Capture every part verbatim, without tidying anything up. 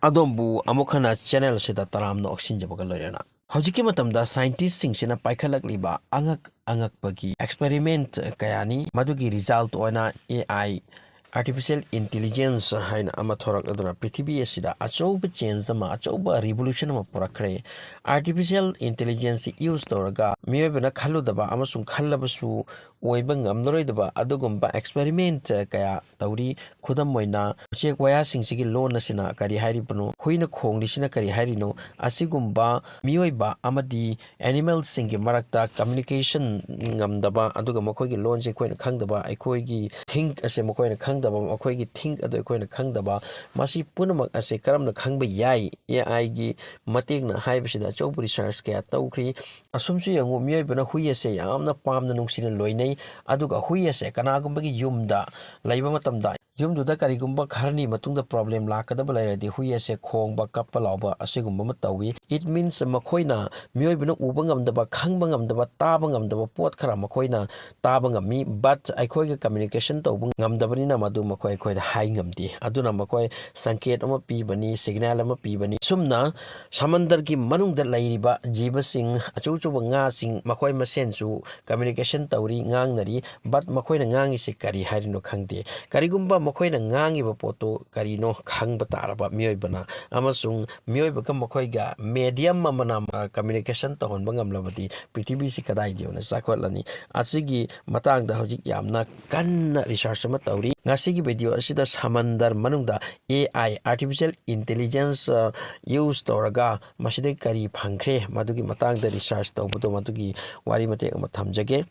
ꯑꯗꯣꯝꯕꯨ ꯑꯃꯨꯛ ꯍꯟꯅ ꯆꯦꯅꯦꯜꯁꯤꯗ ꯇꯔꯥꯝꯅ ꯑꯣꯛꯁꯤꯟꯖꯕꯒ ꯂꯣꯏꯅꯅ꯫ ꯍꯧꯖꯤꯛꯀꯤ ꯃꯇꯝꯗ ꯁꯥꯏꯟꯇꯤꯁꯁꯤꯡꯁꯤꯅ ꯄꯥꯏꯈꯠꯂꯛꯂꯤꯕ ꯑꯉꯛ ꯑꯉꯛꯄꯒꯤ ꯑꯦꯛꯁꯄꯦꯔꯤꯃꯦꯟꯠ ꯀꯌꯥꯅꯤ꯫ ꯃꯗꯨꯒꯤ ꯔꯤꯖꯜꯠ ꯑꯣꯏꯅ ꯑꯦ ꯑꯥꯏ, ꯑꯥꯔꯇꯤꯐꯤꯁꯤꯌꯦꯜ ꯏꯟꯇꯦꯂꯤꯖꯦꯟꯁ ꯍꯥꯏꯅ ꯑꯃ ꯊꯣꯔꯛꯂꯗꯨꯅ ꯄ꯭ꯔꯤꯊꯤꯕꯤ ꯑꯁꯤꯗ ꯑꯆꯧꯕ ꯆꯦꯟꯖ ꯑꯃ, ꯑꯆꯧꯕ ꯔꯤꯚꯣꯂꯨꯁꯟ ꯑꯃ ꯄꯨꯔꯛꯈ꯭ꯔꯦ꯫ ꯑꯥꯔꯇꯤꯐꯤꯁꯤꯌꯦꯜ ꯏꯟꯇꯦꯂꯤꯖꯦꯟꯁꯁꯤ ꯌꯨꯁ ꯇꯧꯔꯒ ꯃꯤꯑꯣꯏꯕꯅ ꯈꯜꯂꯨꯗꯕ ꯑꯃꯁꯨꯡ ꯈꯜꯂꯕꯁꯨ ꯑꯣꯏꯕ ꯉꯝꯂꯔꯣꯏꯗꯕ ꯑꯗꯨꯒꯨꯝꯕ ꯑꯦꯛꯁꯄꯦꯔꯤꯃꯦꯟꯠ ꯀꯌꯥ ꯇꯧꯔꯤ꯫ ꯈꯨꯗꯝ ꯑꯣꯏꯅ, ꯎꯆꯦꯛ ꯋꯥꯌꯥꯁꯤꯡꯁꯤꯒꯤ ꯂꯣꯟ ꯑꯁꯤꯅ ꯀꯔꯤ ꯍꯥꯏꯔꯤꯕꯅꯣ, ꯍꯨꯏꯅ ꯈꯣꯡꯂꯤꯁꯤꯅ ꯀꯔꯤ ꯍꯥꯏꯔꯤꯅꯣ, ꯑꯁꯤꯒꯨꯝꯕ ꯃꯤꯑꯣꯏꯕ ꯑꯃꯗꯤ ꯑꯦꯅꯤꯃꯦꯜꯁꯤꯡꯒꯤ ꯃꯔꯛꯇ ꯀꯝꯃ꯭ꯌꯨꯅꯤꯀꯦꯁꯟ ꯉꯝꯗꯕ, ꯑꯗꯨꯒ ꯃꯈꯣꯏꯒꯤ ꯂꯣꯟꯁꯦ ꯑꯩꯈꯣꯏꯅ ꯈꯪꯗꯕ, ꯑꯩꯈꯣꯏꯒꯤ ꯊꯤꯡꯛ ꯑꯁꯦ ꯃꯈꯣꯏꯅ ꯈꯪꯗꯕ, ꯃꯈꯣꯏꯒꯤ ꯊꯤꯡꯛ ꯑꯗꯨ ꯑꯩꯈꯣꯏꯅ ꯈꯪꯗꯕ, ꯃꯁꯤ ꯄꯨꯝꯅꯃꯛ ꯑꯁꯦ ꯀꯔꯝꯅ ꯈꯪꯕ ꯌꯥꯏ? ꯑꯦ ꯑꯥꯏꯒꯤ ꯃꯇꯦꯡꯅ ꯍꯥꯏꯕꯁꯤꯗ ꯑꯆꯧꯕ ꯔꯤꯁꯔꯁ ꯀꯌꯥ ꯇꯧꯈ꯭ꯔꯤ꯫ ꯑꯁꯨꯝꯁꯨ ꯌꯦꯡꯉꯨ, ꯃꯤꯑꯣꯏꯕꯅ ꯍꯨꯏ ꯑꯁꯦ ꯌꯥꯝꯅ ꯄꯥꯝꯅ ꯅꯨꯡꯁꯤꯅ ꯂꯣꯏꯅꯩ, ꯑꯗꯨꯒ ꯍꯨꯏ ꯑꯁꯦ ꯀꯅꯥꯒꯨꯝꯕꯒꯤ ꯌꯨꯝꯗ ꯂꯩꯕ ꯃꯇꯝꯗ, ꯌꯨꯝꯗꯨꯗ ꯀꯔꯤꯒꯨꯝꯕ ꯈꯔꯅꯤ ꯃꯇꯨꯡꯗ ꯄ꯭ꯔꯣꯕ꯭ꯂꯦꯝ ꯂꯥꯛꯀꯗꯕ ꯂꯩꯔꯗꯤ, ꯍꯨꯏ ꯑꯁꯦ ꯈꯣꯡꯕ, ꯀꯞꯄ ꯂꯥꯎꯕ ꯑꯁꯤꯒꯨꯝꯕ ꯑꯃ ꯇꯧꯏ꯫ It means ꯃꯈꯣꯏꯅ ꯃꯤꯑꯣꯏꯕꯅ ꯎꯕ ꯉꯝꯗꯕ, ꯈꯪꯕ ꯉꯝꯗꯕ, ꯇꯥꯕ ꯉꯝꯗꯕ ꯄꯣꯠ ꯈꯔ ꯃꯈꯣꯏꯅ ꯇꯥꯕ ꯉꯝꯃꯤ, but ꯑꯩꯈꯣꯏꯒ ꯀꯝꯃ꯭ꯌꯨꯅꯤꯀꯦꯁꯟ ꯇꯧꯕ ꯉꯝꯗꯕꯅꯤꯅ ꯃꯗꯨ ꯃꯈꯣꯏ ꯑꯩꯈꯣꯏꯗ ꯍꯥꯏ ꯉꯝꯗꯦ꯫ ꯑꯗꯨꯅ ꯃꯈꯣꯏ ꯁꯪꯀꯦꯠ ꯑꯃ ꯄꯤꯕꯅꯤ, ꯁꯤꯒꯅꯦꯜ ꯑꯃ ꯄꯤꯕꯅꯤ꯫ ꯑꯁꯨꯝꯅ ꯁꯃꯟꯗꯔꯒꯤ ꯃꯅꯨꯡꯗ ꯂꯩꯔꯤꯕ ꯖꯤꯕꯁꯤꯡ, ꯑꯆꯧ ꯑꯆꯧꯕ ꯉꯥꯁꯤꯡ, ꯃꯈꯣꯏ ꯃꯁꯦꯟꯁꯨ ꯀꯝꯃ꯭ꯌꯨꯅꯤꯀꯦꯁꯟ ꯇꯧꯔꯤ, ꯉꯥꯡꯅꯔꯤ, but ꯃꯈꯣꯏꯅ ꯉꯥꯡꯉꯤꯁꯤ ꯀꯔꯤ ꯍꯥꯏꯔꯤꯅꯣ ꯈꯪꯗꯦ꯫ ꯀꯔꯤꯒꯨꯝꯕ ꯃꯈꯣꯏꯅ ꯉꯥꯡꯉꯤꯕ ꯄꯣꯠꯇꯨ ꯀꯔꯤꯅꯣ ꯈꯪꯕ ꯇꯥꯔꯕ ꯃꯤꯑꯣꯏꯕꯅ, ꯑꯃꯁꯨꯡ ꯃꯤꯑꯣꯏꯕꯒ ꯃꯈꯣꯏꯒ ꯃꯦꯗꯤꯌꯝ ꯑꯃꯅ, ꯑ, ꯀꯝꯃ꯭ꯌꯨꯅꯤꯀꯦꯁꯟ ꯇꯧꯍꯟꯕ ꯉꯝꯂꯕꯗꯤ, ꯄ꯭ꯔꯤꯊꯤꯕꯤꯁꯤ ꯀꯗꯥꯏꯗ ꯌꯧꯅ ꯆꯥꯎꯈꯠꯂꯅꯤ? ꯑꯁꯤꯒꯤ ꯃꯇꯥꯡꯗ ꯍꯧꯖꯤꯛ ꯌꯥꯝꯅ ꯀꯟꯅ ꯔꯤꯁꯔꯁ ꯑꯃ ꯇꯧꯔꯤ꯫ ꯉꯁꯤꯒꯤ ꯚꯤꯗꯤꯑꯣ ꯑꯁꯤꯗ ꯁꯃꯟꯗꯔ ꯃꯅꯨꯡꯗ ꯑꯦ ꯑꯥꯏ, ꯑꯥꯔꯇꯤꯐꯤꯁꯤꯌꯦꯜ ꯏꯟꯇꯦꯂꯤꯖꯦꯟꯁ, ꯑ, ꯌꯨꯁ ꯇꯧꯔꯒ ꯃꯁꯤꯗꯒꯤ ꯀꯔꯤ ꯐꯪꯈ꯭ꯔꯦ, ꯃꯗꯨꯒꯤ ꯃꯇꯥꯡꯗ ꯔꯤꯁꯔꯁ ꯇꯧꯕꯗꯣ, ꯃꯗꯨꯒꯤ ꯋꯥꯔꯤ ꯃꯇꯦꯛ ꯑꯃ ꯊꯝꯖꯒꯦ꯫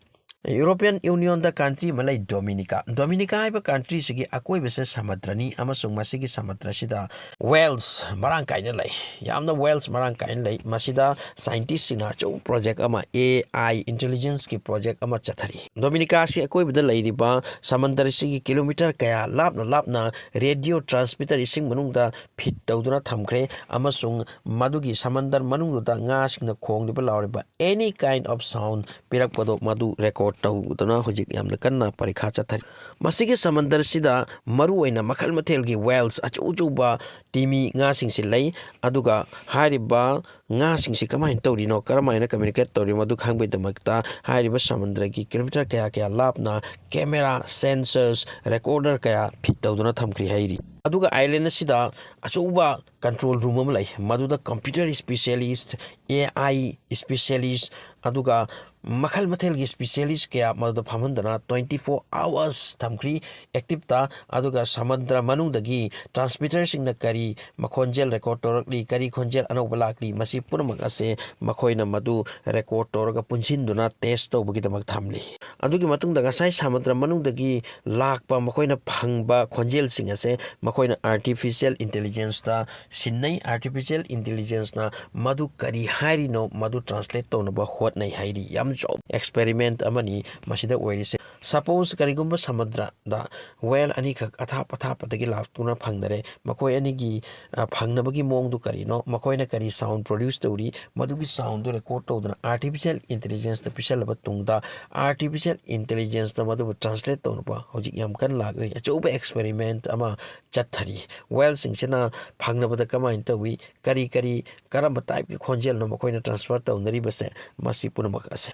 ꯌꯨꯔꯣꯄꯤꯌꯟ ꯌꯨꯅꯤꯌꯟꯗ ꯀꯟꯇ꯭ꯔꯤ ꯑꯃ ꯂꯩ, ꯗꯣꯃꯤꯅꯤꯀꯥ꯫ ꯗꯣꯃꯤꯅꯤꯀꯥ ꯍꯥꯏꯕ ꯀꯟꯇ꯭ꯔꯤꯁꯤꯒꯤ ꯑꯀꯣꯏꯕꯁꯦ ꯁꯃꯨꯗ꯭ꯔꯅꯤ, ꯑꯃꯁꯨꯡ ꯃꯁꯤꯒꯤ ꯁꯃꯨꯗ꯭ꯔꯁꯤꯗ ꯋꯦꯜꯁ ꯃꯔꯥꯡ ꯀꯥꯏꯅ ꯂꯩ꯫ ꯌꯥꯝꯅ ꯋꯦꯜꯁ ꯃꯔꯥꯡ ꯀꯥꯏꯅ ꯂꯩ꯫ ꯃꯁꯤꯗ ꯁꯥꯏꯟꯇꯤꯁꯁꯤꯡꯅ ꯑꯆꯧꯕ ꯄ꯭ꯔꯣꯖꯦꯛ ꯑꯃ, ꯑꯦ ꯑꯥꯏ ꯏꯟꯇꯦꯂꯤꯖꯦꯟꯁꯀꯤ ꯄ꯭ꯔꯣꯖꯦꯛ ꯑꯃ ꯆꯠꯊꯔꯤ꯫ ꯗꯣꯃꯤꯅꯤꯀꯥꯁꯤ ꯑꯀꯣꯏꯕꯗ ꯂꯩꯔꯤꯕ ꯁꯃꯨꯗ꯭ꯔꯁꯤꯒꯤ ꯀꯤꯂꯣꯃꯤꯇꯔ ꯀꯌꯥ ꯂꯥꯞꯅ ꯂꯥꯞꯅ ꯔꯦꯗꯤꯑꯣ ꯇ꯭ꯔꯥꯟꯁꯃꯤꯇꯔ ꯏꯁꯤꯡ ꯃꯅꯨꯡꯗ ꯐꯤꯠ ꯇꯧꯗꯨꯅ ꯊꯝꯈ꯭ꯔꯦ, ꯑꯃꯁꯨꯡ ꯃꯗꯨꯒꯤ ꯁꯃꯨꯗ꯭ꯔ ꯃꯅꯨꯡꯗꯨꯗ ꯉꯥꯁꯤꯡꯅ ꯈꯣꯡꯂꯤꯕ, ꯂꯥꯎꯔꯤꯕ, any kind of sound ꯄꯤꯔꯛꯄꯗꯣ ꯃꯗꯨ ꯔꯦꯀꯣꯔꯗ ꯇꯧꯗꯨꯅ ꯍꯧꯖꯤꯛ ꯌꯥꯝꯅ ꯀꯟꯅ ꯄꯔꯤꯈꯥ ꯆꯠꯊꯔꯤ꯫ ꯃꯁꯤꯒꯤ ꯁꯃꯟꯗꯔꯁꯤꯗ ꯃꯔꯨꯑꯣꯏꯅ ꯃꯈꯜ ꯃꯊꯦꯜꯒꯤ whales, ꯑꯆꯧ ꯑꯆꯧꯕ ꯇꯤꯃꯤ ꯉꯥꯁꯤꯡꯁꯤ ꯂꯩ꯫ ꯑꯗꯨꯒ ꯍꯥꯏꯔꯤꯕ ꯉꯥꯁꯤꯡꯁꯤ ꯀꯃꯥꯏꯅ ꯇꯧꯔꯤꯅꯣ, ꯀꯔꯝꯍꯥꯏꯅ communicate ꯇꯧꯔꯤꯅꯣ, ꯃꯗꯨ ꯈꯪꯕꯒꯤꯗꯃꯛꯇ ꯍꯥꯏꯔꯤꯕ ꯁꯃꯨꯗ꯭ꯔꯒꯤ kilometre ꯀꯌꯥ ꯀꯌꯥ ꯂꯥꯞꯅ camera, sensors, recorder ꯀꯌꯥ fit ꯇꯧꯗꯨꯅ ꯊꯝꯈ꯭ꯔꯤ ꯍꯥꯏꯔꯤ꯫ ꯑꯗꯨꯒ island ꯑꯁꯤꯗ ꯑꯆꯧꯕ control room ꯑꯃ ꯂꯩ, ꯃꯗꯨꯗ computer specialist, AI specialist, ꯑꯗꯨꯒ ꯃꯈꯜ ꯃꯊꯦꯜꯒꯤ specialist ꯀꯌꯥ ꯃꯗꯨꯗ ꯐꯝꯍꯟꯗꯨꯅ twenty four hours ꯊꯝꯈ꯭ꯔꯤ activeꯇ꯫ ꯑꯗꯨꯒ ꯁꯃꯨꯗ꯭ꯔ ꯃꯅꯨꯡꯗꯒꯤ transmitterꯁꯤꯡꯅ ꯀꯔꯤ ꯃꯈꯣꯟꯖꯦꯜ record ꯇꯧꯔꯛꯂꯤ, ꯀꯔꯤ ꯈꯣꯟꯖꯦꯜ ꯑꯅꯧꯕ ꯂꯥꯛꯂꯤ, ꯃꯁꯤ ꯄꯨꯝꯅꯃꯛ ꯑꯁꯦ ꯃꯈꯣꯏꯅ ꯃꯗꯨ record ꯇꯧꯔꯒ ꯄꯨꯟꯁꯤꯟꯗꯨꯅ test ꯇꯧꯕꯒꯤꯗꯃꯛ ꯊꯝꯂꯤ꯫ ꯑꯗꯨꯒꯤ ꯃꯇꯨꯡꯗ ꯉꯁꯥꯏ ꯁꯃꯨꯗ꯭ꯔ ꯃꯅꯨꯡꯗꯒꯤ ꯂꯥꯛꯄ ꯃꯈꯣꯏꯅ ꯐꯪꯕ ꯈꯣꯟꯖꯦꯜꯁꯤꯡ ꯑꯁꯦ ꯃꯈꯣꯏꯅ artificial intelligenceꯇ ꯁꯤꯟꯅꯩ꯫ Artificial intelligenceꯅ ꯃꯗꯨ ꯀꯔꯤ ꯍꯥꯏꯔꯤꯅꯣ, ꯃꯗꯨ translate ꯇꯧꯅꯕ ꯍꯣꯠꯅꯩ ꯍꯥꯏꯔꯤ꯫ ꯌꯥꯝ ꯆꯥꯎꯕ experiment ꯑꯃꯅꯤ ꯃꯁꯤꯗ ꯑꯣꯏꯔꯤꯁꯦ꯫ Suppose ꯀꯔꯤꯒꯨꯝꯕ ꯁꯃꯨꯗ꯭ꯔꯗ whale ꯑꯅꯤꯈꯛ ꯑꯊꯥꯞ ꯑꯊꯥꯞꯄꯗꯒꯤ ꯂꯥꯛꯇꯨꯅ ꯐꯪꯅꯔꯦ, ꯃꯈꯣꯏ ꯑꯅꯤꯒꯤ, ꯑ, ꯐꯪꯅꯕꯒꯤ ꯃꯑꯣꯡꯗꯨ ꯀꯔꯤꯅꯣ, ꯃꯈꯣꯏꯅ ꯀꯔꯤ sound produce ꯇꯧꯔꯤ, ꯃꯗꯨꯒꯤ soundꯗꯨ record ꯇꯧꯗꯨꯅ artificial intelligenceꯇ ꯄꯤꯁꯜꯂꯕ ꯇꯨꯡꯗ, artificial intelligenceꯅ ꯃꯗꯨꯕꯨ translate ꯇꯧꯅꯕ ꯍꯧꯖꯤꯛ ꯌꯥꯝ ꯀꯟꯅ ꯂꯥꯛꯂꯤ꯫ ꯑꯆꯧꯕ experiment ꯑꯃ ꯆꯠꯊꯔꯤ꯫ Whaleꯁꯤꯡꯁꯤꯅ ꯐꯪꯅꯕꯗ ꯀꯃꯥꯏꯅ ꯇꯧꯏ, ꯀꯔꯤ ꯀꯔꯤ, ꯀꯔꯝꯕ typeꯀꯤ ꯈꯣꯟꯖꯦꯜꯅꯣ ꯃꯈꯣꯏꯅ transfer ꯇꯧꯅꯔꯤꯕꯁꯦ, ꯃꯁꯤ ꯄꯨꯝꯅꯃꯛ ꯑꯁꯦ꯫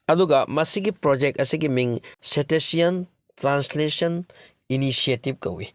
ꯑꯗꯨꯒ ꯃꯁꯤꯒꯤ project ꯑꯁꯤꯒꯤ ꯃꯤꯡ Cetacean Translation Initiative ꯀꯧꯏ꯫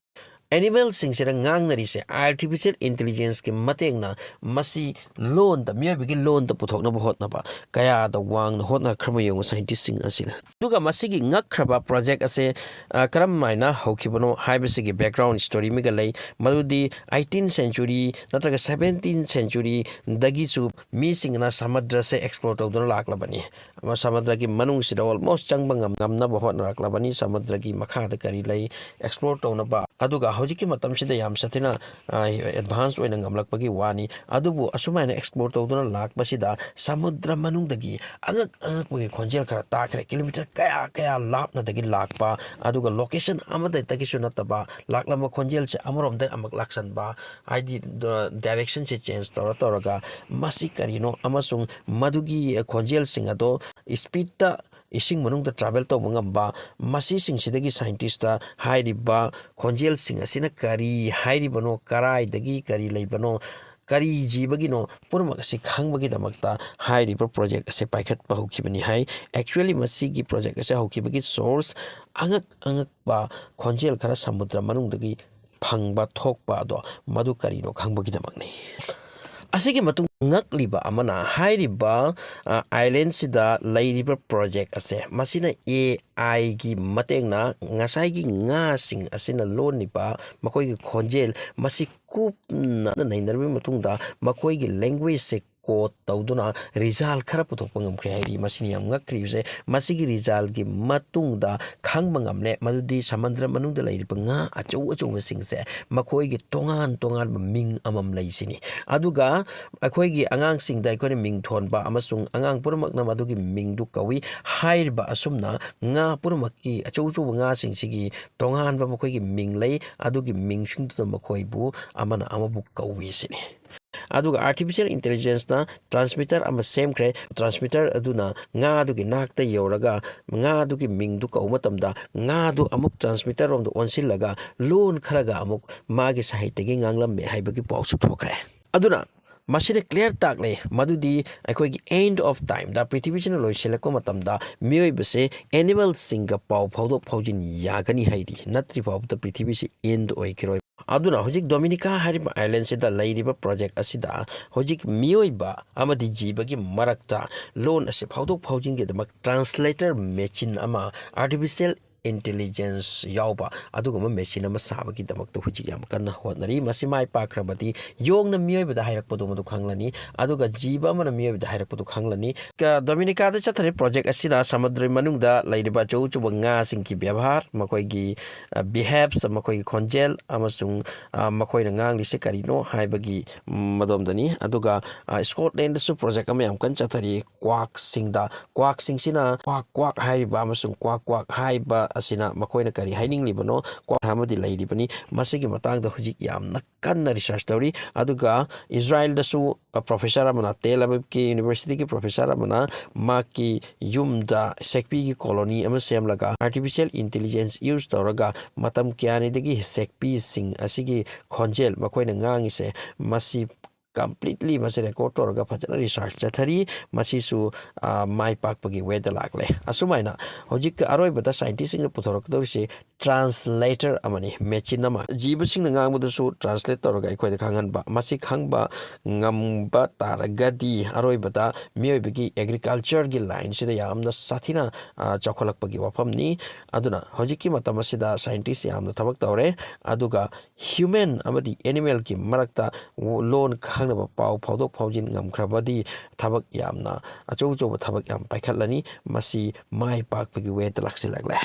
Animalꯁꯤꯡꯁꯤꯅ ꯉꯥꯡꯅꯔꯤꯁꯦ artificial intelligenceꯀꯤ ꯃꯇꯦꯡꯅ ꯃꯁꯤ ꯂꯣꯟꯗ, ꯃꯤꯑꯣꯏꯕꯒꯤ ꯂꯣꯟꯗ ꯄꯨꯊꯣꯛꯅꯕ ꯍꯣꯠꯅꯕ ꯀꯌꯥꯗ ꯋꯥꯡꯅ ꯍꯣꯠꯅꯈ꯭ꯔꯕ ꯌꯦꯡꯉꯨ scientistꯁꯤꯡ ꯑꯁꯤꯅ꯫ ꯑꯗꯨꯒ ꯃꯁꯤꯒꯤ ꯉꯛꯈ꯭ꯔꯕ project ꯑꯁꯦ, ꯑ, ꯀꯔꯝ ꯍꯥꯏꯅ ꯍꯧꯈꯤꯕꯅꯣ ꯍꯥꯏꯕꯁꯤꯒꯤ background story ꯑꯃꯒ ꯂꯩ꯫ ꯃꯗꯨꯗꯤ eighteen century ꯅꯠꯇ꯭ꯔꯒ seventeen centuryꯗꯒꯤꯁꯨ ꯃꯤꯁꯤꯡꯅ ꯁꯃꯨꯗ꯭ꯔꯁꯦ explore ꯇꯧꯗꯨꯅ ꯂꯥꯛꯂꯕꯅꯤ꯫ ꯑꯃ ꯁꯃꯨꯗ꯭ꯔꯒꯤ ꯃꯅꯨꯡꯁꯤꯗ almost ꯆꯪꯕ ꯉꯝ-, ꯉꯝꯅꯕ ꯍꯣꯠꯅꯔꯛꯂꯕꯅꯤ꯫ ꯁꯃꯨꯗ꯭ꯔꯒꯤ ꯃꯈꯥꯗ ꯀꯔꯤ ꯂꯩ explore ꯇꯧꯅꯕ꯫ ꯑꯗꯨꯒ ꯍꯧꯖꯤꯛꯀꯤ ꯃꯇꯝꯁꯤꯗ ꯌꯥꯝ ꯁꯥꯊꯤꯅ, ꯑ, advance ꯑꯣꯏꯅ ꯉꯝꯂꯛꯄꯒꯤ ꯋꯥꯅꯤ꯫ ꯑꯗꯨꯕꯨ ꯑꯁꯨꯃꯥꯏꯅ explore ꯇꯧꯗꯨꯅ ꯂꯥꯛꯄꯁꯤꯗ ꯁꯃꯨꯗ꯭ꯔ ꯃꯅꯨꯡꯗꯒꯤ ꯑꯉꯛ ꯑꯉꯛꯄꯒꯤ ꯈꯣꯟꯖꯦꯜ ꯈꯔ ꯇꯥꯈ꯭ꯔꯦ꯫ Kilometre ꯀꯌꯥ ꯀꯌꯥ ꯂꯥꯞꯅꯗꯒꯤ ꯂꯥꯛꯄ, ꯑꯗꯨꯒ location ꯑꯃꯗꯒꯤꯁꯨ ꯅꯠꯇꯕ ꯂꯥꯛꯂꯝꯕ ꯈꯣꯟꯖꯦꯜꯁꯦ ꯑꯃꯔꯣꯝꯗ ꯑꯃꯨꯛ ꯂꯥꯛꯁꯟꯕ, ꯍꯥꯏꯗꯤ, ꯗ-, directionꯁꯦ change ꯇꯧꯔ ꯇꯧꯔꯒ ꯃꯁꯤ ꯀꯔꯤꯅꯣ ꯑꯃꯁꯨꯡ ꯃꯗꯨꯒꯤ ꯈꯣꯟꯖꯦꯜꯁꯤꯡ ꯑꯗꯣ speedꯇ ꯏꯁꯤꯡ ꯃꯅꯨꯡꯗ travel ꯇꯧꯕ ꯉꯝꯕ, ꯃꯁꯤꯁꯤꯡꯁꯤꯗꯒꯤ scientistꯇ ꯍꯥꯏꯔꯤꯕ ꯈꯣꯟꯖꯦꯜꯁꯤꯡ ꯑꯁꯤꯅ ꯀꯔꯤ ꯍꯥꯏꯔꯤꯕꯅꯣ, ꯀꯔꯥꯏꯗꯒꯤ ꯀꯔꯤ ꯂꯩꯕꯅꯣ, ꯀꯔꯤ ꯖꯤꯕꯒꯤꯅꯣ, ꯄꯨꯝꯅꯃꯛ ꯑꯁꯤ ꯈꯪꯕꯒꯤꯗꯃꯛꯇ ꯍꯥꯏꯔꯤꯕ project ꯑꯁꯤ ꯄꯥꯏꯈꯠꯄ ꯍꯧꯈꯤꯕꯅꯤ ꯍꯥꯏ꯫ Actually, ꯃꯁꯤꯒꯤ project ꯑꯁꯤ ꯍꯧꯈꯤꯕꯒꯤ source ꯑꯉꯛ ꯑꯉꯛꯄ ꯈꯣꯟꯖꯦꯜ ꯈꯔ ꯁꯃꯨꯗ꯭ꯔ ꯃꯅꯨꯡꯗꯒꯤ ꯐꯪꯕ ꯊꯣꯛꯄ ꯑꯗꯣ ꯃꯗꯨ ꯀꯔꯤꯅꯣ ꯈꯪꯕꯒꯤꯗꯃꯛꯅꯤ꯫ ꯑꯁꯤꯒꯤ ꯃꯇꯨꯡ ꯉꯛꯂꯤꯕ ꯑꯃꯅ ꯍꯥꯏꯔꯤꯕ, ꯑ, islandꯁꯤꯗ ꯂꯩꯔꯤꯕ project ꯑꯁꯦ, ꯃꯁꯤꯅ A Iꯒꯤ ꯃꯇꯦꯡꯅ ꯉꯁꯥꯏꯒꯤ ꯉꯥꯁꯤꯡ ꯑꯁꯤꯅ ꯂꯣꯟꯂꯤꯕ ꯃꯈꯣꯏꯒꯤ ꯈꯣꯟꯖꯦꯜ ꯃꯁꯤ ꯀꯨꯞꯅ ꯅꯩꯅꯔꯕ ꯃꯇꯨꯡꯗ ꯃꯈꯣꯏꯒꯤ languageꯁꯦ code ꯇꯧꯗꯨꯅ result ꯈꯔ ꯄꯨꯊꯣꯛꯄ ꯉꯝꯈ꯭ꯔꯦ ꯍꯥꯏꯔꯤ꯫ ꯃꯁꯤꯅ ꯌꯥꯝ ꯉꯛꯈ꯭ꯔꯤꯕꯁꯦ, ꯃꯁꯤꯒꯤ resultꯀꯤ ꯃꯇꯨꯡꯗ ꯈꯪꯕ ꯉꯝꯂꯦ ꯃꯗꯨꯗꯤ ꯁꯃꯨꯗ꯭ꯔ ꯃꯅꯨꯡꯗ ꯂꯩꯔꯤꯕ ꯉꯥ ꯑꯆꯧ ꯑꯆꯧꯕꯁꯤꯡꯁꯦ ꯃꯈꯣꯏꯒꯤ ꯇꯣꯉꯥꯟ ꯇꯣꯉꯥꯟꯕ ꯃꯤꯡ ꯑꯃꯃꯝ ꯂꯩꯁꯤꯅꯤ꯫ ꯑꯗꯨꯒ ꯑꯩꯈꯣꯏꯒꯤ ꯑꯉꯥꯡꯁꯤꯡꯗ ꯑꯩꯈꯣꯏꯅ ꯃꯤꯡ ꯊꯣꯟꯕ ꯑꯃꯁꯨꯡ ꯑꯉꯥꯡ ꯄꯨꯝꯅꯃꯛꯅ ꯃꯗꯨꯒꯤ ꯃꯤꯡꯗꯨ ꯀꯧꯏ꯫ ꯍꯥꯏꯔꯤꯕ ꯑꯁꯨꯝꯅ ꯉꯥ ꯄꯨꯝꯅꯃꯛꯀꯤ ꯑꯆꯧ ꯑꯆꯧꯕ ꯉꯥꯁꯤꯡꯁꯤꯒꯤ ꯇꯣꯉꯥꯟꯕ ꯃꯈꯣꯏꯒꯤ ꯃꯤꯡ ꯂꯩ꯫ ꯑꯗꯨꯒꯤ ꯃꯤꯡꯁꯤꯡꯗꯨꯗ ꯃꯈꯣꯏꯕꯨ ꯑꯃꯅ ꯑꯃꯕꯨ ꯀꯧꯏ ꯁꯤꯅꯤ꯫ ꯑꯗꯨꯒ artificial intelligenceꯅ transmitter ꯑꯃ ꯁꯦꯝꯈ꯭ꯔꯦ꯫ Transmitter ꯑꯗꯨꯅ ꯉꯥꯗꯨꯒꯤ ꯅꯥꯛꯇ ꯌꯧꯔꯒ ꯉꯥꯗꯨꯒꯤ ꯃꯤꯡꯗꯨ ꯀꯧꯕ ꯃꯇꯝꯗ ꯉꯥꯗꯨ ꯑꯃꯨꯛ transmitter ꯔꯣꯝꯗ ꯑꯣꯟꯁꯤꯜꯂꯒ ꯂꯣꯟ ꯈꯔꯒ ꯑꯃꯨꯛ ꯃꯥꯒꯤ ꯁꯥꯍꯤꯇ꯭ꯌꯒꯤ ꯉꯥꯡꯂꯝꯃꯦ ꯍꯥꯏꯕꯒꯤ ꯄꯥꯎꯁꯨ ꯊꯣꯛꯈ꯭ꯔꯦ꯫ ꯑꯗꯨꯅ ꯃꯁꯤꯅ clear ꯇꯥꯛꯂꯦ ꯃꯗꯨꯗꯤ ꯑꯩꯈꯣꯏꯒꯤ end of timeꯗ, ꯄ꯭ꯔꯤꯊꯤꯕꯤꯁꯤꯅ ꯂꯣꯏꯁꯤꯜꯂꯛꯄ ꯃꯇꯝꯗ, ꯃꯤꯑꯣꯏꯕꯁꯦ animalꯁꯤꯡꯒ ꯄꯥꯎ ꯐꯥꯎꯗꯣꯛ ꯐꯥꯎꯖꯤꯟ ꯌꯥꯒꯅꯤ ꯍꯥꯏꯔꯤ꯫ ꯅꯠꯇ꯭ꯔꯤ ꯐꯥꯎꯕꯗ ꯄ꯭ꯔꯤꯊꯤꯕꯤꯁꯤ end ꯑꯣꯏꯈꯤꯔꯣꯏ꯫ ꯑꯗꯨꯅ ꯍꯧꯖꯤꯛ Dominica ꯍꯥꯏꯔꯤꯕ islandꯁꯤꯗ ꯂꯩꯔꯤꯕ project ꯑꯁꯤꯗ ꯍꯧꯖꯤꯛ ꯃꯤꯑꯣꯏꯕ ꯑꯃꯗꯤ ꯖꯤꯕꯒꯤ ꯃꯔꯛꯇ ꯂꯣꯟ ꯑꯁꯤ ꯐꯥꯎꯗꯣꯛ ꯐꯥꯎꯖꯤꯟꯒꯤꯗꯃꯛ translator machine ꯑꯃ, artificial intelligence ꯌꯥꯎꯕ ꯑꯗꯨꯒꯨꯝꯕ machine ꯑꯃ ꯁꯥꯕꯒꯤꯗꯃꯛꯇ ꯍꯧꯖꯤꯛ ꯌꯥꯝ ꯀꯟꯅ ꯍꯣꯠꯅꯔꯤ꯫ ꯃꯁꯤ ꯃꯥꯏ ꯄꯥꯛꯈ꯭ꯔꯕꯗꯤ ꯌꯣꯡꯅ ꯃꯤꯑꯣꯏꯕꯗ ꯍꯥꯏꯔꯛꯄꯗꯨ ꯃꯗꯨ ꯈꯪꯂꯅꯤ, ꯑꯗꯨꯒ ꯖꯤꯕ ꯑꯃꯅ ꯃꯤꯑꯣꯏꯕꯗ ꯍꯥꯏꯔꯛꯄꯗꯨ ꯈꯪꯂꯅꯤ꯫ ꯀ-, ꯗꯣꯃꯤꯅꯤꯀꯥꯗ ꯆꯠꯊꯔꯤꯕ project ꯑꯁꯤꯅ ꯁꯃꯨꯗ꯭ꯔ ꯃꯅꯨꯡꯗ ꯂꯩꯔꯤꯕ ꯑꯆꯧ ꯑꯆꯧꯕ ꯉꯥꯁꯤꯡꯒꯤ ꯕꯦꯕꯥꯔ, ꯃꯈꯣꯏꯒꯤ, ꯑ, behaves, ꯃꯈꯣꯏꯒꯤ ꯈꯣꯟꯖꯦꯜ ꯑꯃꯁꯨꯡ, ꯑ, ꯃꯈꯣꯏꯅ ꯉꯥꯡꯂꯤꯁꯤ ꯀꯔꯤꯅꯣ ꯍꯥꯏꯕꯒꯤ, ꯎꯝ, ꯃꯗꯣꯝꯗꯅꯤ꯫ ꯑꯗꯨꯒ, ꯑ, ꯁ꯭ꯀꯣꯠꯂꯦꯟꯗꯁꯨ project ꯑꯃ ꯌꯥꯝ ꯀꯟꯅ ꯆꯠꯊꯔꯤ꯫ ꯀ꯭ꯋꯥꯛꯁꯤꯡꯗ, ꯀ꯭ꯋꯥꯛꯁꯤꯡꯁꯤꯅ ꯀ꯭ꯋꯥꯛ ꯀ꯭ꯋꯥꯛ ꯍꯥꯏꯔꯤꯕ ꯑꯃꯁꯨꯡ ꯀ꯭ꯋꯥꯛ ꯀ꯭ꯋꯥꯛ ꯍꯥꯏꯕ ꯑꯁꯤꯅ ꯃꯈꯣꯏꯅ ꯀꯔꯤ ꯍꯥꯏꯅꯤꯡꯂꯤꯕꯅꯣ, ꯀ꯭ꯋꯥ ꯑꯃꯗꯤ ꯂꯩꯔꯤꯕꯅꯤ꯫ ꯃꯁꯤꯒꯤ ꯃꯇꯥꯡꯗ ꯍꯧꯖꯤꯛ ꯌꯥꯝꯅ ꯀꯟꯅ ꯔꯤꯁꯔꯁ ꯇꯧꯔꯤ꯫ ꯑꯗꯨꯒ ꯏꯁꯔꯥꯏꯜꯗꯁꯨ, ꯑ, ꯄ꯭ꯔꯣꯐꯦꯁꯔ ꯑꯃꯅ, ꯇꯦꯜ ꯑꯕꯤꯕꯀꯤ ꯌꯨꯅꯤꯚꯔꯁꯤꯇꯤꯒꯤ ꯄ꯭ꯔꯣꯐꯦꯁꯔ ꯑꯃꯅ ꯃꯍꯥꯛꯀꯤ ꯌꯨꯝꯗ ꯁꯦꯛꯄꯤꯒꯤ ꯀꯣꯂꯣꯅꯤ ꯑꯃ ꯁꯦꯝꯂꯒ, ꯑꯥꯔꯇꯤꯐꯤꯁꯤꯌꯦꯜ ꯏꯟꯇꯦꯂꯤꯖꯦꯟꯁ ꯌꯨꯁ ꯇꯧꯔꯒ, ꯃꯇꯝ ꯀꯌꯥꯅꯤꯗꯒꯤ ꯁꯦꯛꯄꯤꯁꯤꯡ ꯑꯁꯤꯒꯤ ꯈꯣꯟꯖꯦꯜ, ꯃꯈꯣꯏꯅ ꯉꯥꯡꯉꯤꯁꯦ, ꯃꯁꯤ ꯀꯝꯄ꯭ꯂꯤꯠꯂꯤ ꯃꯁꯤ ꯔꯦꯀꯣꯔꯠ ꯇꯧꯔꯒ ꯐꯖꯅ ꯔꯤꯁꯔꯁ ꯆꯠꯊꯔꯤ꯫ ꯃꯁꯤꯁꯨ, ꯑ, ꯃꯥꯏ ꯄꯥꯛꯄꯒꯤ ꯋꯦꯗ ꯂꯥꯛꯂꯦ꯫ ꯑꯁꯨꯃꯥꯏꯅ ꯍꯧꯖꯤꯛ ꯑꯔꯣꯏꯕꯗ ꯁꯥꯏꯟꯇꯤꯁꯁꯤꯡꯅ ꯄꯨꯊꯣꯔꯛꯀꯗꯧꯔꯤꯁꯤ ꯇ꯭ꯔꯥꯟꯁꯂꯦꯇꯔ ꯑꯃꯅꯤ, ꯃꯦꯆꯤꯟ ꯑꯃ꯫ ꯖꯤꯕꯁꯤꯡꯅ ꯉꯥꯡꯕꯗꯁꯨ ꯇ꯭ꯔꯥꯟꯁꯂꯦꯠ ꯇꯧꯔꯒ ꯑꯩꯈꯣꯏꯗ ꯈꯪꯍꯟꯕ꯫ ꯃꯁꯤ ꯈꯪꯕ ꯉꯝꯕ ꯇꯥꯔꯒꯗꯤ ꯑꯔꯣꯏꯕꯗ ꯃꯤꯑꯣꯏꯕꯒꯤ ꯑꯦꯒ꯭ꯔꯤꯀꯜꯆꯔꯒꯤ ꯂꯥꯏꯟꯁꯤꯗ ꯌꯥꯝꯅ ꯁꯥꯊꯤꯅ, ꯑ, ꯆꯥꯎꯈꯠꯂꯛꯄꯒꯤ ꯋꯥꯐꯝꯅꯤ꯫ ꯑꯗꯨꯅ ꯍꯧꯖꯤꯛꯀꯤ ꯃꯇꯝ ꯑꯁꯤꯗ ꯁꯥꯏꯟꯇꯤꯁ ꯌꯥꯝꯅ ꯊꯕꯛ ꯇꯧꯔꯦ, ꯑꯗꯨꯒ ꯍ꯭ꯌꯨꯃꯦꯟ ꯑꯃꯗꯤ ꯑꯦꯅꯤꯃꯦꯜꯒꯤ ꯃꯔꯛꯇ ꯂꯣꯟ ꯈꯪꯅꯕ ꯄꯥꯎ ꯐꯥꯎꯗꯣꯛ ꯐꯥꯎꯖꯤꯟ ꯉꯝꯈ꯭ꯔꯕꯗꯤ ꯊꯕꯛ ꯌꯥꯝꯅ ꯑꯆꯧ ꯑꯆꯧꯕ ꯊꯕꯛ ꯌꯥꯝ ꯄꯥꯏꯈꯠꯂꯅꯤ꯫ ꯃꯁꯤ ꯃꯥꯏ ꯄꯥꯛꯄꯒꯤ ꯋꯦꯗ ꯂꯥꯛꯁꯤꯜꯂꯛꯂꯦ꯫